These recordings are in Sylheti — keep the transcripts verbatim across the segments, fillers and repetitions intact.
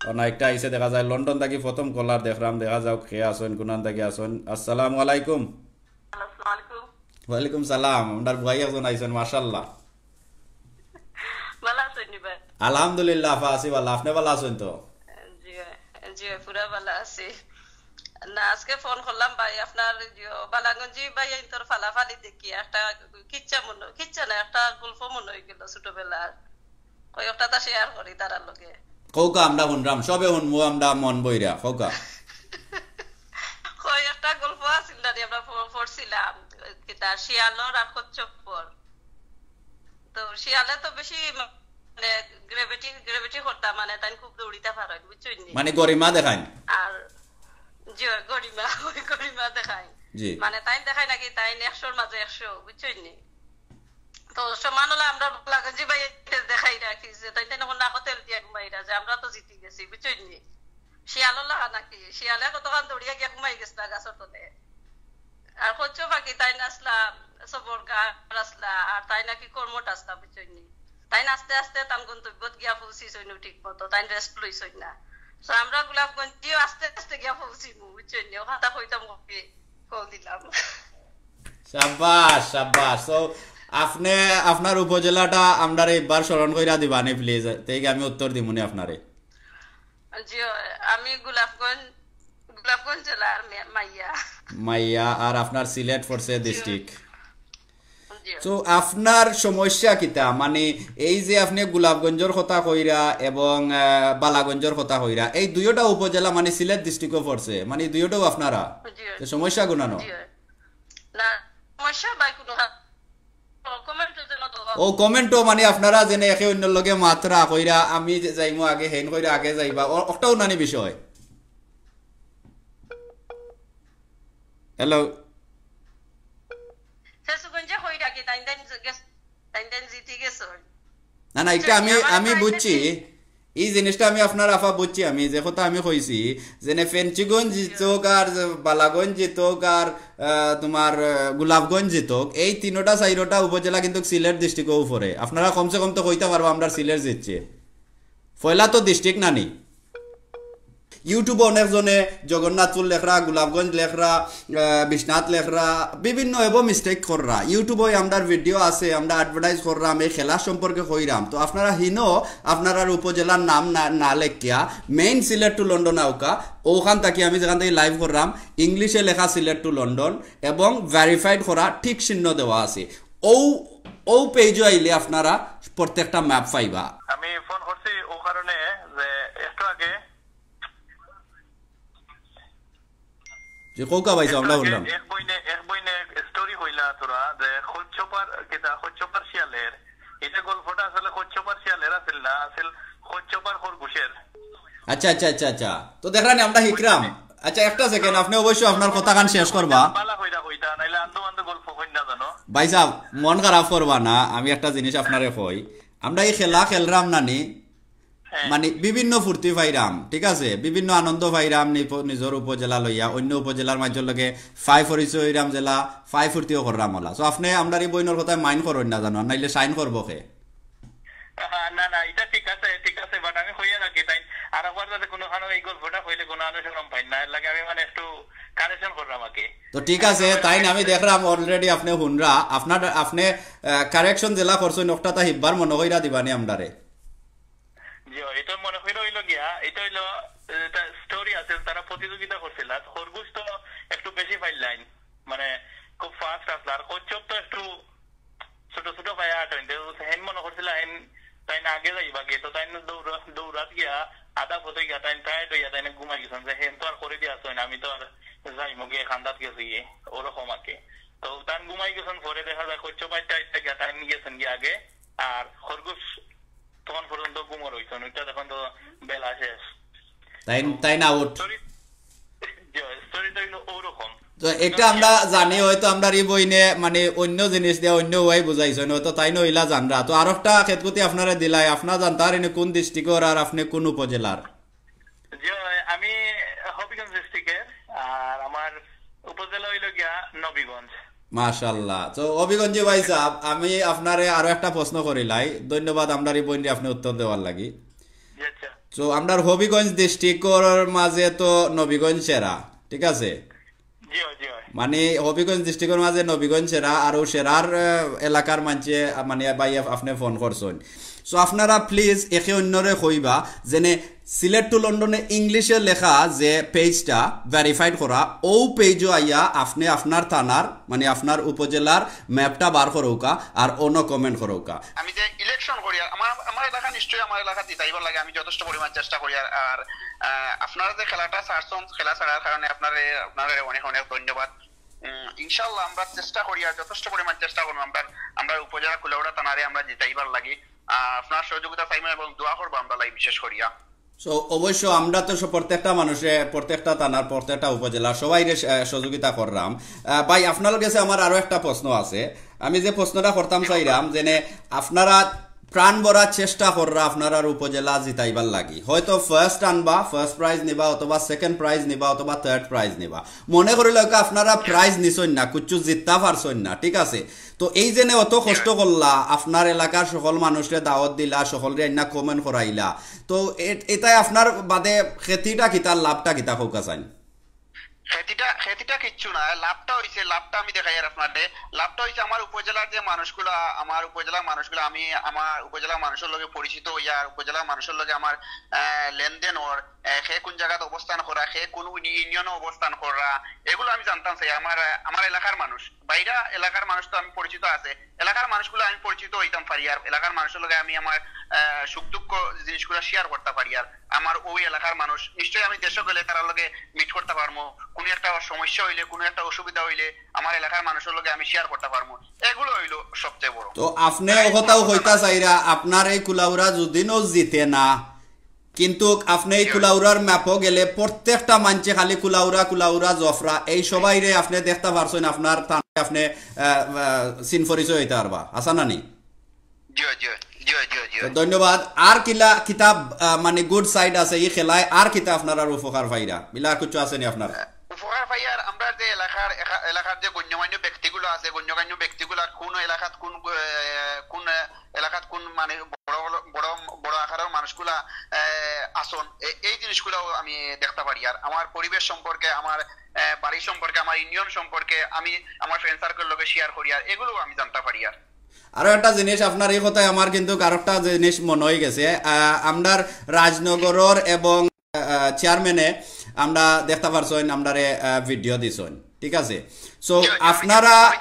অনো একটা আইছে দেখা যায়, লন্ডন থাকি প্রথম কলার দেখরাম, দেখা যাউক কে আছইন, কুনান থাকি আছইন। আসসালামু আলাইকুম। আসসালামু আলাইকুম। ওয়ালাইকুম সালাম। আমরার বুয়াই একজন আইছইন, মাশাআল্লাহ। ভালা আছইন নি ভাই? আলহামদুলিল্লাহ, আফা আছি ভালা। আপনে ভালা আছইন তো? জি ভাই, জি ভাই, পুরা ভালা আছি। না, আজকে ফোন করলাম ভাই, আপনার যে বালাগঞ্জি ভাই, এই তোর ফালাফালি দেখি একটা কিচ্ছা মনে, কিচ্ছা না, একটা গল্প মনে হয়ে গেল ছোটবেলার। কয়েকটা তা শেয়ার করি তারার লগে। কউক্কা, আমরা হুনরাম, সবে হুনমু আমরা মন বইরা, কউক্কা। কয়েকটা গল্প আছিল না রে, আমরা প-, পড়ছিলাম, কিতা শিয়ালর আর কচ্ছপর। তো শিয়ালে তো বেশি মানে গ্র্যাভিটি, গ্র্যাভিটি করতা, মানে তাই খুব দৌড়িতা পারইন, বুঝছইন নি? মানে গরিমা দেখাইন। আর জি, গরিমা, ওই গরিমা দেখাইন। জি। মানে তাই দেখাই নাকি তাই একশোর মাঝে একশো, বুঝছইন নি? তো সমান হলে আমরা বালাগঞ্জি ভাই দেখাই রাখি যে তাই তাই না, নাকো তেল দিয়া ঘুমাইরা যে আমরা তো জিতি গেছি, বুঝছইন নি? শিয়ালর লাগা নাকি? শিয়ালে কতক্ষণ দৌড়িয়া গিয়া ঘুমাই গেছে না গাছর তলে। আর কচ্ছপ পাখি তাই নাচলা, সবর গার আসলা, আর তাই নাকি কর্মঠ আসলা, বুঝছইন নি? তাই আস্তে আস্তে তান গন্তব্যত গিয়া পৌঁছিছইন ঠিক মতো, তাই রেস্ট লইছইন না। তো আমরা গোলাপগঞ্জিও আস্তে আস্তে গিয়া পৌঁছিমু, বুঝছইন নি? ও কথা কইতাম কবি, কল দিলাম। সাব্বাস, সাব্বাস। So, আপনে আপনার উপজেলাটা আমরারে একবার স্মরণ কইরা দিবা নি, প্লিজ? তেই আমি উত্তর দিমুনি আপনারে। জি, আমি গোলাপগঞ্জ, গোলাপগঞ্জ জেলার মে-, মাইয়া। মাইয়া, আর আপনার সিলেট পড়ছে জি। ডিস্ট্রিক্ট। জি। তো আপনার সমস্যা কিতা? মানে, এই যে আপনে গোলাপগঞ্জর কথা কইরা এবং, আহ, বালাগঞ্জর কথা কইরা, এই দুইওটা উপজেলা মানে সিলেট ডিস্ট্রিক্টও পড়ছে, মানে দুইওটাও আপনারা? জি। তো সমস্যা গুনানো? জি। না, সমস্যা ভাই কোনো হা-, ও, কমেন্টও যেন তো ও, কমেন্টও মানে আপনারা যেন একে অন্যর লগে মাতরা কইরা, আমি যে যাইমু আগে, হেন কইরা আগে যাইবা, ও, ওটাও নানি বিষয়। হ্যালো। ফেসবুকগঞ্জে কই রাখি, তাইন তাইন গেছ-, তাইন তাইন জিতি গেছইন। না, না, এটা আমি, আমার আমি পাইছে বুঝছি। যে এই জিনিসটা আমি আপনার আফা বুঝছি, আমি যে কথা আমি কইছি, যেনে ফেঞ্চুগঞ্জ জি। জিতোক আর বালাগঞ্জ জিতোক আর, আহ, তোমার, আহ, গোলাপগঞ্জ জিতোক, এই তিনোটা চাইরোটা উপজেলা কিন্তু সিলেট ডিস্ট্রিক্টও পড়ে। আপনারা কমসে কম তো কইতা পারবা আমরা সিলেট জিতছে। পয়লা তো ডিস্ট্রিক্ট নানি। YouTube-ও অনেকজনে জগন্নাথপুর লেখরা, গোলাপগঞ্জ লেখরা, আহ, বিশ্বনাথ লেখরা, বিভিন্ন এব মিস্টেক কররা। YouTube-ও আমরার ভিডিও আছে, আমরা অ্যাডভার্টাইজ কররাম, এই খেলা সম্পর্কে কইরাম। তো আপনারা হিনো আপনারার উপজেলার নাম না, না লেখিয়া main সিলেট to লন্ডন আউক্কা, ওখান থাকি আমি যেখান থাকি লাইভ কররাম, ইংলিশে লেখা সিলেট to লন্ডন এবং ভেরিফাইড করা টিক চিহ্ন দেওয়া আছে। ও, ও পেজও আইলে আপনারা প্রত্যেকটা ম্যাপ পাইবা। আমি ফোন করছি ও কারণে যে একটু আগে যে কউক্কা পাইছো, আমরা একটু আগে হুনলাম। এক বইনে, এক বইনে স্টোরি কইলা তোরা যে খোঁজ চপার, কিতা খোঁজ চপার শিয়ালের। এটা গল্পটা আসলে খোঁজ চপার শিয়ালের আছিল না, আছিল খোঁজ চপার খরগোশের। আচ্ছা, আচ্ছা, আচ্ছা, আচ্ছা। তো দেখরানি আমরা হিকরাম। আচ্ছা, একটা সেকেন্ড, আপনি অবশ্য আপনার কথাখান শেষ করবা। বালা কইরা কইতা, নাইলে আন্দো আন্দো গল্প কইন না জানো। ভাই সাহেব, মন খারাপ করবা না, আমি একটা জিনিস আপনারে কই। আমরা এই খেলা খেলরাম নানি, হ্যাঁ। মানে, বিভিন্ন ফুর্তি পাইরাম, ঠিক আছে? বিভিন্ন আনন্দ পাইরাম, নিপ-, নিজর উপজেলা লইয়া, অন্য উপজেলার মাঝে লগে ফাই পরিচয় হইরাম জেলা, ফাই ফুর্তিও কররাম ওলা। So, আপনি আমরার এই বইনর কথায় মাইন্ড করইন না জানো, নাইলে সাইন করবো কে? আহ, না, না, এটা ঠিক আছে, ঠিক আছে, but আমি কইয়া রাখি, তাই আর একবার যাতে কোনো কারণে এই গল্পটা কইলে কোনো আনো শরম পাই না, এর লাগে আমি মানে একটু কারেকশন করলাম আর কি। তো ঠিক আছে, তাই না, আমি দেখলাম already আপনি হুনরা, আপনার, আপনি, আহ, কারেকশন জেলা করছেন, ওটা তা হিব্বার মনে কইরা দিবানি আমরারে। জি, এটা মনে কইরা হইলো গিয়া, এটা হইলো, আহ, এটা স্টোরি আছে, তারা প্রতিযোগিতা করছিল, আর খরগোশ তো একটু বেশি পাইলাইন, মানে খুব ফাস্ট আসলো, আর কচ্ছপ তো একটু ছোট ছোট পায়া আটইন, তো হেন মনে করছিলা হেন তাই না আগে যাইবা গিয়ে, তো তাই না দৌড়া-, দৌড়াত গিয়া আধা পথে গিয়া তাই টায়ার্ড হইয়া তাই না ঘুমাই গেছেন, যে হেন তো আর করে দিয়া আসইন, আমি তো আর যাইমু গিয়ে খান্দাত গেছি গিয়ে, ওরকম আর কি। তো তাই ঘুমাই গেছেন, পরে দেখা যায় কচ্ছপ আইতে আইতে গিয়া তাই গেছেন গিয়ে আগে, আর খরগোশ তখন পর্যন্ত ঘুমো রইছেন, ওইটা তখন তো বেলা শেষ। তাই, তো তাই না আউট। স্টোরি, জি, স্টোরিটা হইলো ওরকম। তো একটা আমরা জানি হয়তো আমরার এই বইনে মানে অন্য জিনিস দিয়া অন্য ওয়াই বুঝাইছেন, হয়তো তাই নইলা জানরা। তো আর একটা খেতকুতি আপনারে দিলাই, আপনার জানতার এনে কোন ডিস্ট্রিক্টর আর আপনি কোন উপজেলার? জি, আমি হবিগঞ্জ ডিস্ট্রিক্টের, আর আমার উপজেলা হইলো গিয়া নবীগঞ্জ। মাশাআল্লাহ। তো হবিগঞ্জি ভাই সাহেব, আমি আপনারে আরো একটা প্রশ্ন করিলাই। ধন্যবাদ আমরার এই বইনরে আপনি উত্তর দেওয়ার লাগি। জি, আচ্ছা। তো আমরার হবিগঞ্জ ডিস্ট্রিক্টর মাঝে তো নবীগঞ্জ সেরা, ঠিক আছে? জি অয়, জি অয়। মানে হবিগঞ্জ ডিস্ট্রিক্টর মাঝে নবীগঞ্জ সেরা, আর ও সেরার আহ, এলাকার মানষে আহ, মানে ভাই আপ- আপনে ফোন করছইন। সো আপনারা প্লিজ একে অন্যরে কইবা যেনে সিলেট টু লন্ডনে ইংলিশে লেখা যে পেজটা ভেরিফাইড করা, ও পেজও আইয়া আপনে আপনার থানার মানে আপনার উপজেলার ম্যাপটা বার করউকা আর অনো কমেন্ট করউকা। আমি যে ইলেকশন করি, আর আমার আমার এলাকা নিশ্চয়ই আমার এলাকা জিতাইবার লাগি আমি যথেষ্ট পরিমাণ চেষ্টা করি। আর আর আহ, আপনারা যে খেলাটা ছাড়ছইন, খেলা ছাড়ার কারণে আপনারে আপনারে অনেক অনেক ধন্যবাদ। উম, ইনশাআল্লাহ আমরা চেষ্টা করি আর যথেষ্ট পরিমাণ চেষ্টা করবো আমরা আমরা উপজেলা কুলাউড়া থানারে আমরা জিতাইবার লাগি। আহ, আপনার সহযোগিতা চাইবো এবং দোয়া করবো আমরা লাগি বিশেষ করিয়া। সো অবশ্য আমরা তো সব প্রত্যেকটা মানুষে প্রত্যেকটা থানার প্রত্যেকটা উপজেলা সবাইরে আহ, সহযোগিতা কররাম। আহ, ভাই আপনার গেছে আমার আরো একটা প্রশ্ন আছে, আমি যে প্রশ্নটা করতাম চাইরাম যেনে আপনারা প্রাণ ভরা চেষ্টা কররা আপনারার উপজেলা জিতাইবার লাগি, হয়তো ফার্স্ট আনবা, ফার্স্ট প্রাইজ নিবা অথবা সেকেন্ড প্রাইজ নিবা অথবা থার্ড প্রাইজ নিবা। মনে করি লউকা আপনারা প্রাইজ নিছইন না, কুচ্ছু জিততা পারছইন না, ঠিক আছে? তো এই যেনে অত কষ্ট করলা, আপনার এলাকার সকল মানুষরে দাওয়াত দিলা, সকলরে আইনা কমেন্ট করাইলা, তো এ- এটাই আপনার বাদে ক্ষতিটা কিতা, লাভটা কিতা কউকা চাইন? ক্ষতিটা ক্ষতিটা কিচ্ছু না, লাভটা হইছে, লাভটা আমি দেখাইয়ার আপনারে। লাভটা হইছে আমার উপজেলার যে মানুষগুলা, আমার উপজেলার মানুষগুলা, আমি আমার উপজেলার মানুষের লগে পরিচিত হইয়ার, উপজেলার মানুষের লগে আমার আহ, লেনদেন অর, আহ, কে কোন জাগাত অবস্থান করা, কে কোন ইউনি- ইউনিয়নে অবস্থান করা, এগুলো আমি জানতাম চাই। আমার আহ, আমার এলাকার মানুষ, বাইরা এলাকার মানুষ তো আমি পরিচিত আছে, এলাকার মানুষগুলো আমি পরিচিত হইতাম পারি, আর এলাকার মানুষের লগে আমি আমার আহ, সুখ দুঃখ জিনিসগুলো শেয়ার করতে পারি। আর আমার ওই এলাকার মানুষ নিশ্চয়ই আমি দেশে গেলে তারার লগে মিট করতে পারবো, কোনো একটা সমস্যা হইলে, কোনো একটা অসুবিধা হইলে আমার এলাকার মানুষের লগে আমি শেয়ার করতে পারবো। এগুলো হইলো সবচেয়ে বড়। তো আপনে ও কথাও কইতা চাইরা, আপনার এই কুলাউড়া যদিনও জিতে না, কিন্তু আপনে এই কুলাউড়ার ম্যাপও গেলে প্রত্যেকটা মানষে খালি কুলাউড়া কুলাউড়া জফরা, এই সবাইরে আপনে দেখতা পারছইন, আপনার থানায় আপনে আহ, আহ, চিন পরিচয় হইতে পারবা, আছা না নি? জি জি জি জি জি। তো ধন্যবাদ। আর কিলা কিতা আহ, মানে গুড সাইড আছে এই খেলায়, আর কিতা আপনারার উপকার পাইরা, ইলা কিছু আছে নি আপনার? উপকার পাইয়ার আমরা যে এলাকার এখা- এলাকার যে গণ্যমান্য ব্যক্তিগুলো আছে, গণ্যমান্য ব্যক্তিগুলা কোন এলাকাত কোন আহ, কোন এলাকাত কোন মানে বড় বড় বড় বড় আকারের মানুষগুলা আহ, আছইন, এ- এই জিনিসগুলাও আমি দেখতে পারি। আর আমার পরিবেশ সম্পর্কে, আমার আহ, বাড়ি সম্পর্কে, আমার ইউনিয়ন সম্পর্কে আমি আমার ফ্রেন্ড সার্কেল লগে শেয়ার করি, আর এগুলোও আমি জানতে পারি। আর আরো একটা জিনিস, আপনার এই কথায় আমার কিন্তু আরো একটা জিনিস মনে হয়ে গেছে। আহ, আমরার রাজনগরর এবং আহ, চেয়ারম্যানে আমরা দেখতে পারছইন, আমরারে আহ, ভিডিও দিছইন, ঠিক আছে? সো আপনারা,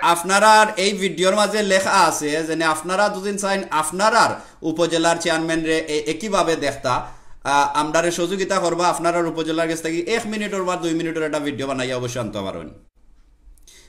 আপনারার এই ভিডিওর মাঝে লেখা আছে যে আপনারা দুদিন চাইন আপনারার উপজেলার চেয়ারম্যানরে এ- একইভাবে দেখতা, আহ, আমরারে সহযোগিতা করবা, আপনারার উপজেলার গেছ থাকি এক মিনিটর বা দুই মিনিটর একটা ভিডিও বানাইয়া অবশ্যই আনতে পারইন।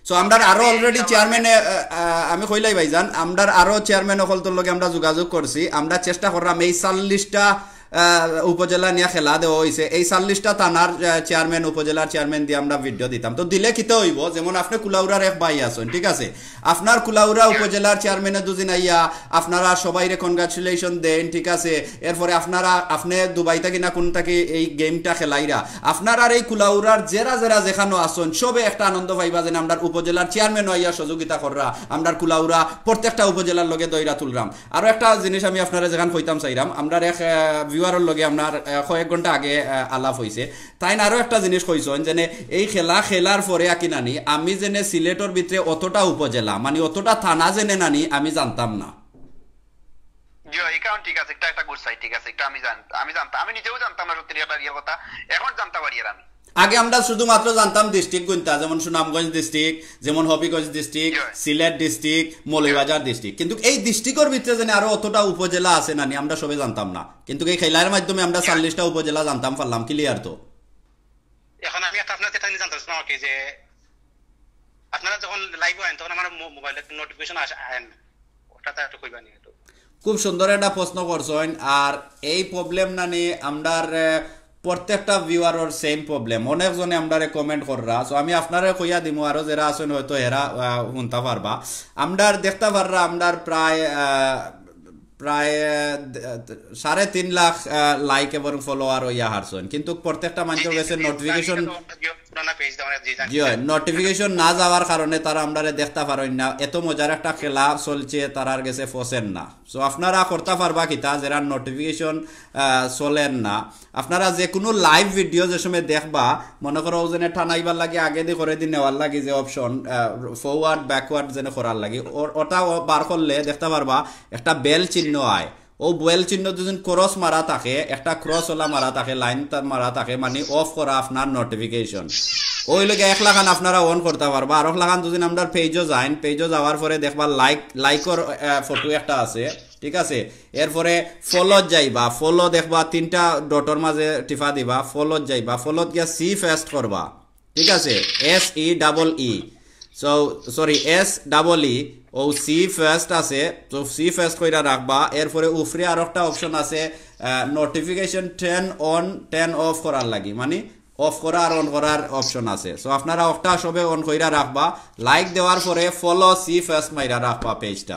সো আমরার আরো অলরেডি চেয়ারম্যানে, আহ, আহ, আমি কইলাই ভাইজান, আমরার আরো চেয়ারম্যান অকলতর লগে আমরা যোগাযোগ করছি। আমরা চেষ্টা করলাম এই চল্লিশটা আহ, উপজেলা নিয়া খেলা দেওয়া হইছে, এই চল্লিশটা থানার আহ, চেয়ারম্যান, উপজেলার চেয়ারম্যান দিয়ে আমরা ভিডিও দিতাম। তো দিলে কিতা হইব, যেমন আপনি কুলাউড়ার এক ভাই আছেন, ঠিক আছে? আপনার কুলাউড়া উপজেলার চেয়ারম্যানে দুদিন আইয়া আপনারা সবাইরে কনগ্রাচুলেশন দেন, ঠিক আছে? এরপরে আপনারা, আপনি দুবাই থাকি না কোন থাকি এই গেমটা খেলাইরা, আপনারার এই কুলাউড়ার যেরা যেরা যেখানো আছেন, সবে একটা আনন্দ পাইবা যে আমরার উপজেলার চেয়ারম্যানও আইয়া সহযোগিতা কররা, আমরার কুলাউড়া প্রত্যেকটা উপজেলার লগে দইরা তুলরাম। আরো একটা জিনিস আমি আপনারে যেখান কইতাম চাইরাম, আমরার এক ভিউয়ারর লগে আপনার আহ, কয়েক ঘন্টা আগে আহ, আলাপ হইছে, তাইন আরো একটা জিনিস কইছইন যে নে, এই খেলা খেলার পরে আকি নানি আমি যেনে সিলেটর ভিতরে অতটা উপজেলা মানে অতটা থানা যেনে নানি আমি জানতাম না। জি, এই কারণ ঠিক আছে, একটা একটা গুড সাইড ঠিক আছে, এটা আমি জান আমি জানতাম, আমি নিজেও জানতাম না সত্যি কথা, রিয়েল কথা, এখন জানতে পারি। আর আমি আগে আমরা শুধুমাত্র জানতাম ডিস্ট্রিক্ট গুনতা, যেমন সুনামগঞ্জ ডিস্ট্রিক্ট, যেমন হবিগঞ্জ ডিস্ট্রিক্ট, সিলেট ডিস্ট্রিক্ট, মৌলভীবাজার ডিস্ট্রিক্ট, কিন্তু এই ডিস্ট্রিক্টর ভিতরে যেন আরো অতটা উপজেলা আছে নানি আমরা সবে জানতাম না, কিন্তু এই খেলার মাধ্যমে আমরা চল্লিশটা উপজেলা জানতাম পারলাম, ক্লিয়ার তো? এখন আমি একটা আপনার যেটা জানতে চাচ্ছিলাম আর কি, যে আপনারা যখন লাইভ আইন তখন আমার মোবাইলে নোটিফিকেশন আসে আইন, ওটা তো একটু কইবা নি একটু। খুব সুন্দর একটা প্রশ্ন করছইন। আর এই প্রবলেম নানি আমরার আহ, প্রত্যেকটা ভিউয়ারর সেম প্রবলেম, অনেকজনে আমরারে কমেন্ট কররা। সো আমি আপনারে কইয়া দিমু, আরো যেরা আছেন হয়তো এরা আহ, শুনতা পারবা। আমরার দেখতা পাররা আমরার প্রায় আহ, প্রায় আহ, সাড়ে তিন লাখ লাইক এবং ফলোয়ার হইয়া হারছইন, কিন্তু প্রত্যেকটা মানুষের গেছে নোটিফিকেশন না পেজ দেওয়া যে জানি জি অয়, নোটিফিকেশন না যাওয়ার কারণে তারা আমরারে দেখতা পারইন না। এত মজার একটা খেলা চলছে, তারার গেছে ফসের না। সো আপনারা করতা পারবা কিতা, যেরা নোটিফিকেশন চলের না, আপনারা যে কোনো লাইভ ভিডিও যে সময় দেখবা, মনে করো যেন টানাইবার লাগি আগেদি করেদি নেওয়ার লাগি যে অপশন, ফরওয়ার্ড ব্যাকওয়ার্ড যেন করার লাগি, ও- ওটা ও- বার করলে দেখতা পারবা একটা বেল চিহ্ন আয়। ও বেল চিহ্ন যদি ক্রস মারা থাকে, একটা ক্রস ওলা মারা থাকে, লাইন মারা থাকে, মানে অফ করা আপনার নোটিফিকেশন। ওই লগে এক লাখান আপনারা অন করতা পারবা। আর এক লাখান যদি আমরার পেজও যাইন, পেজও যাওয়ার পরে দেখবা লাইক, লাইকর ফটো একটা আছে, ঠিক আছে? এরপরে ফলোত যাইবা, ফলো দেখবা তিনটা ডটর মাঝে টিপা দিবা, ফলোত যাইবা, ফলোত গিয়া সি পেস্ট করবা, ঠিক আছে? S E double E, so sorry, S double E, ও সি পেস্ট আছে, তো সি পেস্ট কইরা রাখবা। এরপরে উপরে আর একটা অপশন আছে, notification turn on turn off করার লাগি, মানে অফ করা আর অন করার অপশন আছে। সো আপনারা ওটা সবে অন কইরা রাখবা। লাইক দেওয়ার পরে ফলো সি পেস্ট মাইরা রাখবা পেজটা।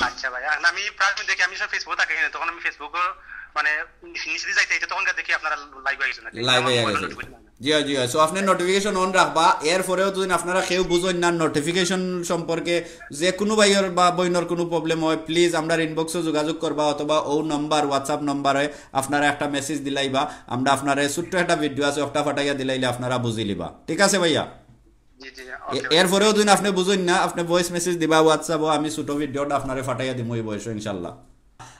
আচ্ছা ভাই, আর আমি প্রায় সময় দেখি, আমি সব ফেসবুকে থাকি না, তখন আমি ফেসবুকে মানে নিচে দিয়ে যাইতে যাইতে তখন দেখি আপনারা লাইভ আইছেন নাকি। লাইভ আমার আইয়া মোবাইলে গেছে। নোটিফিকেশন হয় না। জি অয়, জি অয়। সো আপনি নোটিফিকেশন অন রাখবা। এরপরেও যদি আপনারা কেউ বুঝইন না নোটিফিকেশন সম্পর্কে, যে কোনো ভাইয়ের বা বইনর কোনো প্রবলেম হয়, প্লিজ আমরার ইনবক্সে যোগাযোগ করবা, অথবা ও নাম্বার, হোয়াটসঅ্যাপ নাম্বারে আপনারা একটা মেসেজ দিলাইবা। আমরা আপনারে ছোট্ট একটা ভিডিও আছে, ওটা ফাটাইয়া দিলাইলে আপনারা বুঝিলিবা, ঠিক আছে ভাইয়া? জি জি এ- এরপরেও যদি আপনি বুঝইন না, আপনি ভয়েস মেসেজ দিবা হোয়াটসঅ্যাপও, আমি ছোট ভিডিওটা আপনারে ফাটাইয়া দিমু এই বয়সে ইনশাল্লাহ।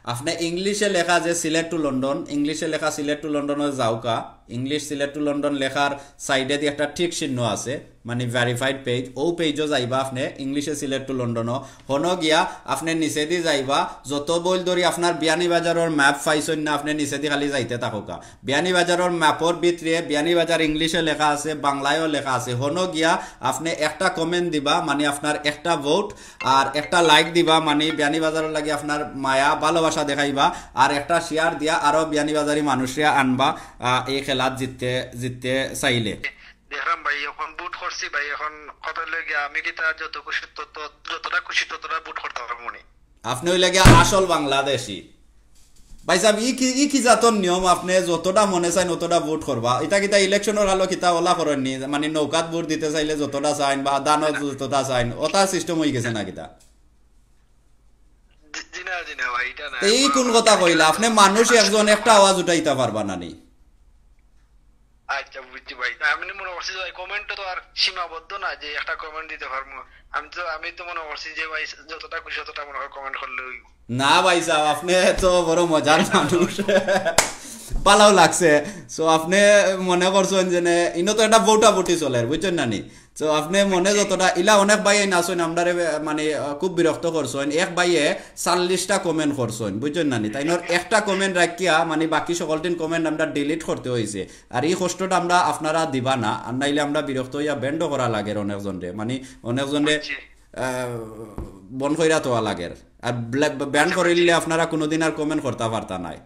আপনি ইংলিশে লেখা যে সিলেট টু লন্ডন, ইংলিশে লেখা সিলেট টু লন্ডনে যাওকা, ইংলিশ সিলেট টু লন্ডন লেখার সাইডে দিয়ে একটা টিক চিহ্ন আছে, মানে ভেরিফাইড পেজ, ও পেজও যাইবা আপনি, ইংলিশে সিলেট টু লন্ডনও হনো গিয়া আপনি নিচেদি যাইবা। যত বইল ধরি আপনার বিয়ানীবাজারর ম্যাপ পাইছইন না, আপনি নিচেদি খালি যাইতে থাকোকা। বিয়ানীবাজারর ম্যাপর ভিতরে বিয়ানীবাজার ইংলিশে লেখা আছে, বাংলায়ও লেখা আছে। হনো গিয়া আপনি একটা কমেন্ট দিবা, মানে আপনার একটা ভোট, আর একটা লাইক দিবা, মানে বিয়ানীবাজারর লাগি আপনার মায়া ভালোবাসা দেখাইবা, আর একটা শেয়ার দিয়া আরো বিয়ানীবাজারি মানুষরে আনবা, আহ, এই খেলাত জিততে জিততে চাইলে। দেখলাম ভাই, এখন বুট করছি ভাই, এখন কথা হইলো গিয়া আমি কিতা যত খুশি তত, যতটা খুশি ততটা বুট করতে পারবো নি। আপনি হইলে গিয়া আসল বাংলাদেশি। ভাই সাহেব, ই কি, ই কি জাতর নিয়ম? আপনি যতটা মনে চাইন অতটা ভোট করবা? এটা কিতা ইলেকশনর হালো কিতা ওলা করেননি? মানে নৌকাত ভোট দিতে চাইলে যতটা চাইন বা দানত যতটা চাইন, ওটা সিস্টেম হয়ে গেছে না কিতা? জি- জি না, জি না ভাই, এটা না। তে ই কোন কথা কইলা? আপনি মানুষ একজন, একটা আওয়াজ উঠাইতা পারবা না নি? আচ্ছা, বুঝছি ভাই। তা আমি মনে করছি যে কমেন্ট তো আর সীমাবদ্ধ না যে একটা কমেন্ট দিতে পারবো। আমি তো, আমি তো মনে করছি যে ভাই যতটা খুশি ততটা মনে হয় কমেন্ট করলে হইব। না ভাই সাহেব, আপনি তো বড় মজার মানুষ। ভালাও লাগছে। সো আপনি মনে করছেন যে নে, ইনো তো একটা ভোটাভুটি চলের, বুঝছেন না নি? তো আপনি মনে যতটা, ইলা অনেক ভাইয়ে না আছেন, আমরারে মানে আহ, খুব বিরক্ত করছেন। এক ভাইয়ে চল্লিশটা কমেন্ট করছেন, বুঝছেন না নি? তাইনর একটা কমেন্ট রাখিয়া মানে বাকি সকলটিন কমেন্ট আমরা ডিলিট করতে হয়েছে। আর এই কষ্টটা আমরা আপনারা দিবা না, আর নাইলে আমরা বিরক্ত হইয়া ব্যান্ডও করা লাগের অনেকজনরে, মানে অনেকজনরে আহ, বন্ধ কইরা থওয়া লাগের। আর ব্যান করিলে আপনারা কোনোদিন আর কমেন্ট করতা পারতা নাই।